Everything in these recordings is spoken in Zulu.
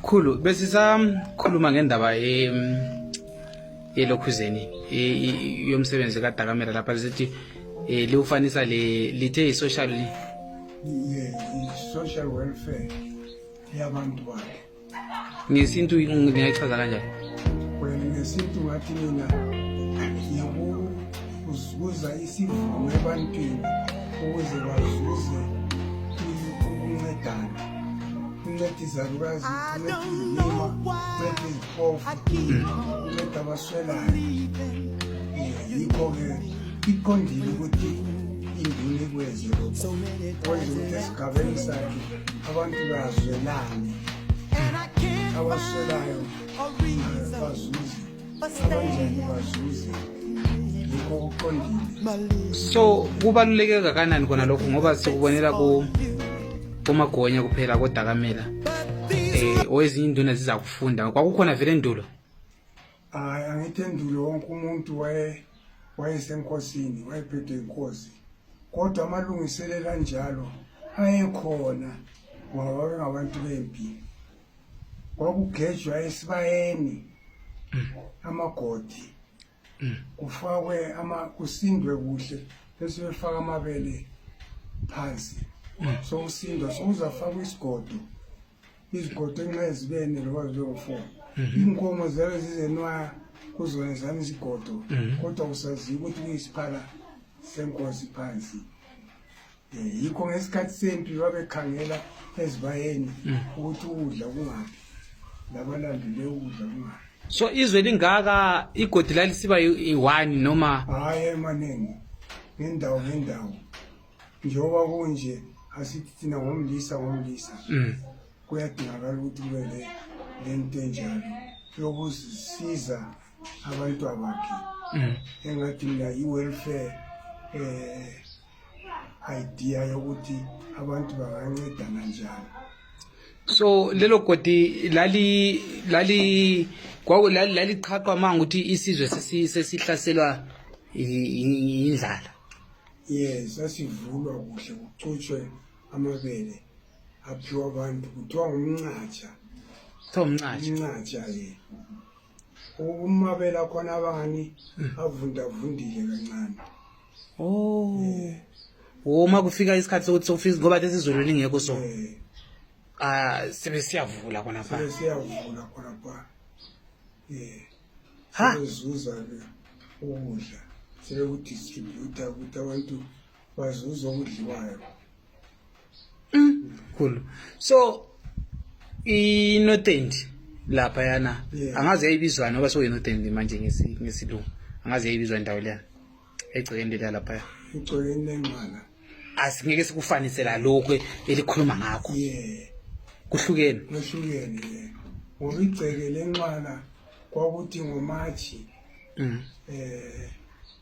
Khulu besisakhuluma ngendaba yelokhuzeni yomsebenzi kaDakamela lapha sithi liwufanisa le lithe i-social Yeah, i-social welfare yabantu bakhe. Ngesintu ngingayichaza kanjani? Wena ngesintu ngathi mina yikuzuza isivumo ebantwini ukuze bazuze ukuncedana. Unceda izalukazi, unceda izilima, unceda iziphofu, unceda abaswelayo. Yikho-ke iqondile ukuthi induna ikwenze lokho, kwenza ukuthi esigabeni sakhe abantu bazwelane, abaswelayo bazuze, abanjani bazuze, yikho kuqondile. So kubaluleke kangakanani kona lokho, ngoba sikubonela ku kumagonya kuphela koDakamela, owezinye induna zizakufunda kwakukhona vele endulo? Hayi, angithi endulo wonke umuntu wayesenkosini, wayephethwe inkosi, kodwa amalungiselelo anjalo ayekhona ngoba babengabantu bempi. Kwakugejwa esibayeni amagodi, kufakwe kusindwe kuhle, bese befaka amabele phansi, sokusindwa sokuzafakwa isigodo, izigodo enxa zibene loba zibe ngu-four. Inkomo ziyabe zizenwaya kuzona zami izigodo, kodwa kusaziwa ukuthi kuyisiphala senkosi phansi. Yikho ngesikhathi sempi babekhangela ezibayeni ukuthi ukudla kungaphi, labalandule ukudla kungaphi. So izwe lingaka, igodi lalisiba i-one noma? Hhayi, emaningi, ngendawo ngendawo. Njengoba kunje asithi thina ngomlisa ngomlisa, kuyadingakala ukuthi kube le nto enjalo yokusiza abantu abakhe, engathi mina i-welfare idea yokuthi abantu bangancedana njani. So lelo godi lali lali kwaku laliqhaqwa manga ukuthi isizwe sesihlaselwa indlala? Yes, sasivulwa kuhle, kucutshwe amabele, aphiwa abantu, kuthiwa ngumncatsha. Kuthiwa umncatsha? Umncatsha ye, umabele akhona abangani avundavundile kancane. Oh, uma kufika isikhathi sokuthi sokufika, ngoba lesizulu lingekho, so ah, sebe siyavula khona pha. Sebe siyavula khona pha, Ha. Sebezuza-ke ukudla, sebekudistributa ukuthi abantu bazuze okudliwayo. Khulu, so i-north end lapha yana, angazi yayibizwani ngoba sokuyi-north end manje ngesilungu, angazi yayibizwa indawo leyana egcekeni leliya laphaya. Igcekeni lenqala. Asingeke sikufanise lalokhu elikhuluma ngakho. Kuhlukene. Kwehlukene ye, ngoba igceke lenqala kwakuthi ngoMatshi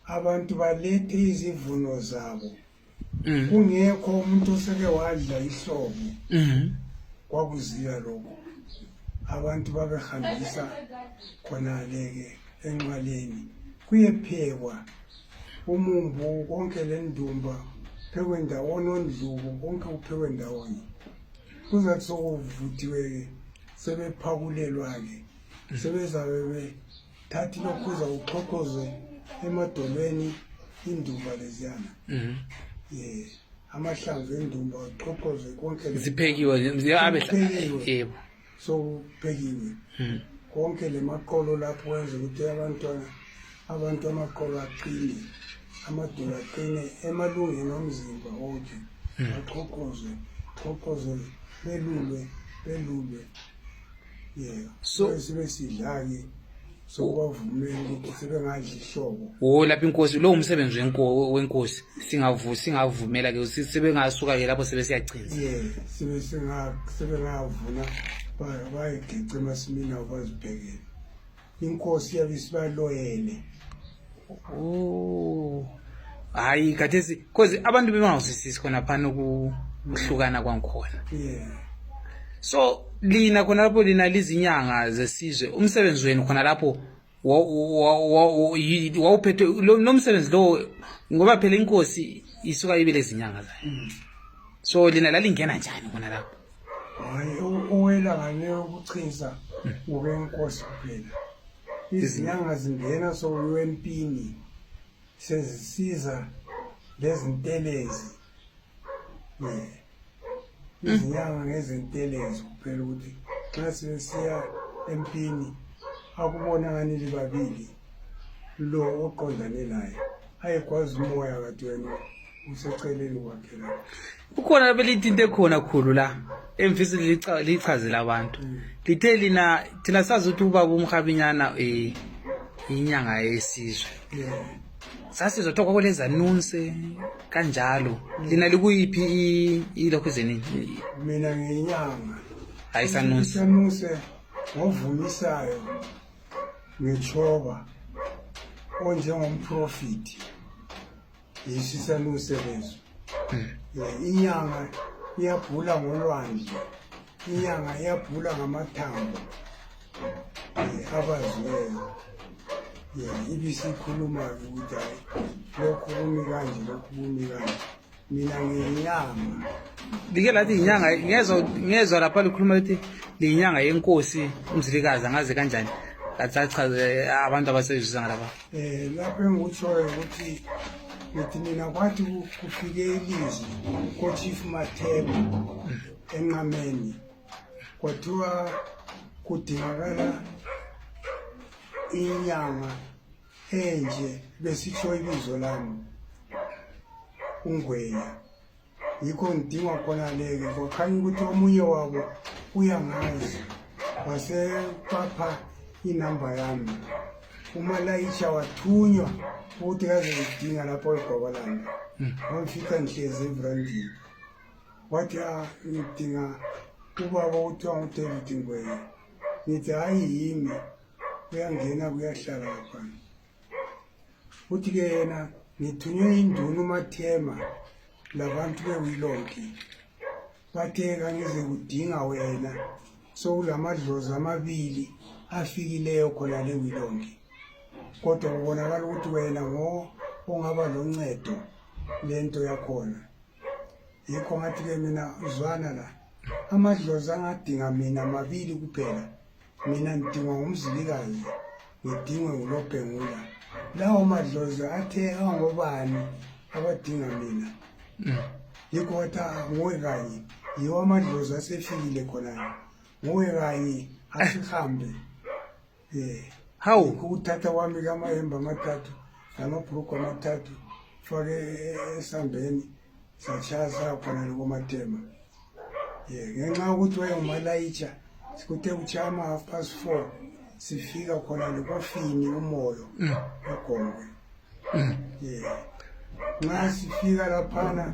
abantu balethe izivuno zabo, kungekho umuntu oseke wadla ihlobo. Kwakuzila lokho, abantu babehambisa khonale-ke enqwaleni, kuyephekwa umumbu konke lendumba, phekwe ndawonye, ondlubu konke kuphekwe ndawonye. Kuzathi sokuvuthiwe-ke, sebephakulelwa-ke, sebezabe bethatha ilokhuza kuxhoxhoze emadolweni indumba leziyana, ye, amahlamvu endumba axhoxhoze konke. Ziphekiwe abe Ziphekiwe. Sokuphekiwe konke lemaqolo lapho, kwenza ukuthi abantwana, abantu amaqolo aqine, amadolo aqine, emalungeni omzimba wonke, axhoxhozwe, xoxozwe, belulwe, belulwe, yeah. Sibe sidla-ke, sokubavumela ukuthi sebengadla ihlobo. Wo, lapho inkosi, lo umsebenzi wenkosi, singavumela ke sebengasuka ke lapho sebesiyacinza. Ye, sibe sebengavuna, bayigece emasimini abo, bazibhekele, inkosi yabe isibaloyele. Oh hayi, khathesi cause abantu bebangazwisisi khona phana ukuhlukana kwangikhona. So lina khona lapho, lina lizinyanga zesizwe, umsebenzi wenu khona lapho wawuphethwe lo msebenzi lowo, ngoba phela inkosi isuka ibe lezinyanga zayo, so lina lalingena njani khona lapho? Hayi, owelanga leyokuchinsa ngobenkosi kuphela. Izinyanga zingena sokuyiwa empini, sezisiza lezintelezi. Yeah. Izinyanga ngezintelezi kuphela, ukuthi nxa sebesiya empini akubona ngani libabili, lo oqondane laye ayekwazi umoya kati wena useceleni kwakhe la. Kukhona lapho lithinte khona khulu la engifisa lichazele abantu. Lithe lina, thina sazi ukuthi ubaba uMhabinyana inyanga yesizwe. Sasizwa kuthiwa kwakulezanunse kanjalo. Lina likuyiphi ilokhu zenini? Mina ngiyinyanga. Hayi, sanunse. Isanuse ngovumisayo ngechoba onjengomprofiti, yiso isanuse leso. Inyanga iyabhula ngolwandle, inyanga iyabhula ngamathambo abaziweyo. Ibisikhuluma-ke ukuthi hayi, lokhu kumi kanje, lokhu kumi kanje. Mina ngiyinyanga. Like lathi inyanga, ngezwa lapha likhuluma lithi liyinyanga yenkosi uMzilikazi, angazi kanjani. Kathi achaze abantu abasezwisa ngalapha. Lapho engikutshoyo ukuthi ngithi mina kwathi kufike ilizwi ko-Chief Mathema enqameni, kwathiwa kudingakala inyanga enje, besitsho ibizo lami uNgwenya, yikho ngidingwa khona leke. Kwakhanya ukuthi omunye wabo uyangazi, wasebapha inamba yami. Umalayisha wathunywa ukuthi kaze ngidinga lapho eGwabalanda. Wamfica ngihlezi evrandini, wathi, ah, ngidinga ubaba okuthiwa nguDavid Ngwenya. Ngithi, hayi, yimi. Uyangena, kuyahlala laphana. Uthi-ke yena, ngithunywe induna uMathema labantu bewilonke, bathe kangize kudinga wena, sokulamadlozi amabili afikileyo khona le wilonke, kodwa kubonakala ukuthi wena ngo ongaba loncedo lento yakhona. Yikho ngathi-ke mina, zwana la, amadlozi angadinga mina mabili kuphela. Mina ngidingwa ngumzilikazi, ngidingwe ngulobhengula. Lawo madlozi athe angobani abadinga mina? Yikho wathi, ah, nguwe kanye, yiwo amadlozi asefikile khona, nguwe kanye, asihambe. Hawu. Ukuthatha kwami kamayembe amathathu namabhrugu amathathu, fake esambeni, satshaya sakhona lokomathema. Ye, ngenxa yokuthi wayengumalayitsha, sikuthe kutshaya ama-4:30 sifika khona lekofini uMoyo eGongwe. Ye, nxa sifika laphana,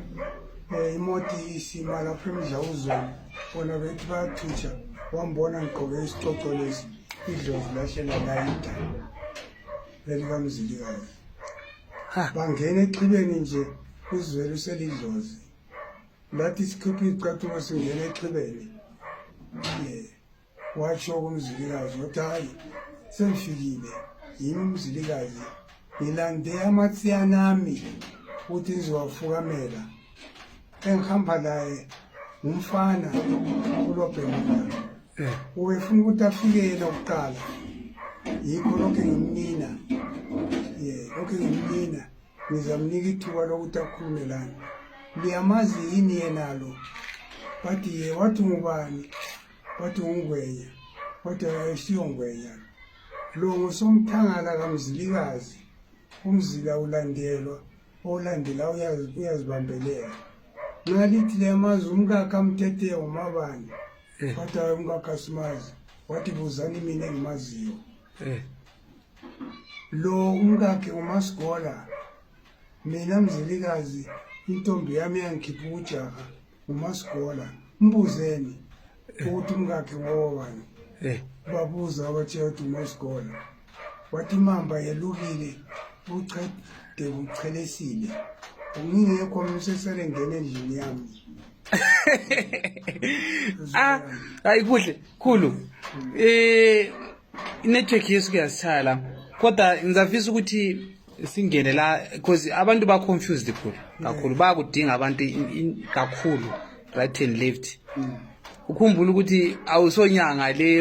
imoti isima lapho emdlawuzweni, bona bethi bayathutsha, wambona ngigqoke isicoco lesi, idlozi lahlela layida lelikamzilikazi. Bangena exhibeni nje, uzwele uselidlozi lathi sikhiphe izicathulo singena exhibeni. Ye, watsho kumzilikazi, wathi, hayi, sengifikile, yimi umzilikazi, ngilande amatsiyana ami ukuthi ngizowafukamela, engihamba laye ngumfana ulobhengula. Ubefuna ukuthi afike yena kuqala, yikho lokhu ngimnina. Ye, lokhu ngimnina, ngizamnika ithuba lokuthi akhulume lani. Liyamazi yini yena lo? Bathi ye. Wathi ngubani? Wathi nguNgwenya. Wathi ayisiyo Ngwenya lo, ngusomthangala kamzilikazi. Umzila ulandelwa, olandela uyazibambelela. Nxa lithi liyamazi umkakhe amthetheyo ngumabani? Wathi hayi, umkakhe asimazi. Wathi buzani mina engimaziyo. Lo umkakhe ngumasigola. Mina mzilikazi, intombi yami yangikhipha ujaha ngumasigola, mbuzeni ukuthi umkakhe ngowobani. Babuza, abatshela ukuthi ngumasigola. Wathi imamba yelukile, buchede buchelesile, ngingekho mina usesele ngena endlini yami. Ah, hayi, kuhle khulu. Inetwork yesuke yasitshaya la, kodwa ngizafisa ukuthi singene la because abantu ba confused khulu kakhulu, bayakudinga abantu kakhulu, right and left. Ukhumbule ukuthi awusonyanga le.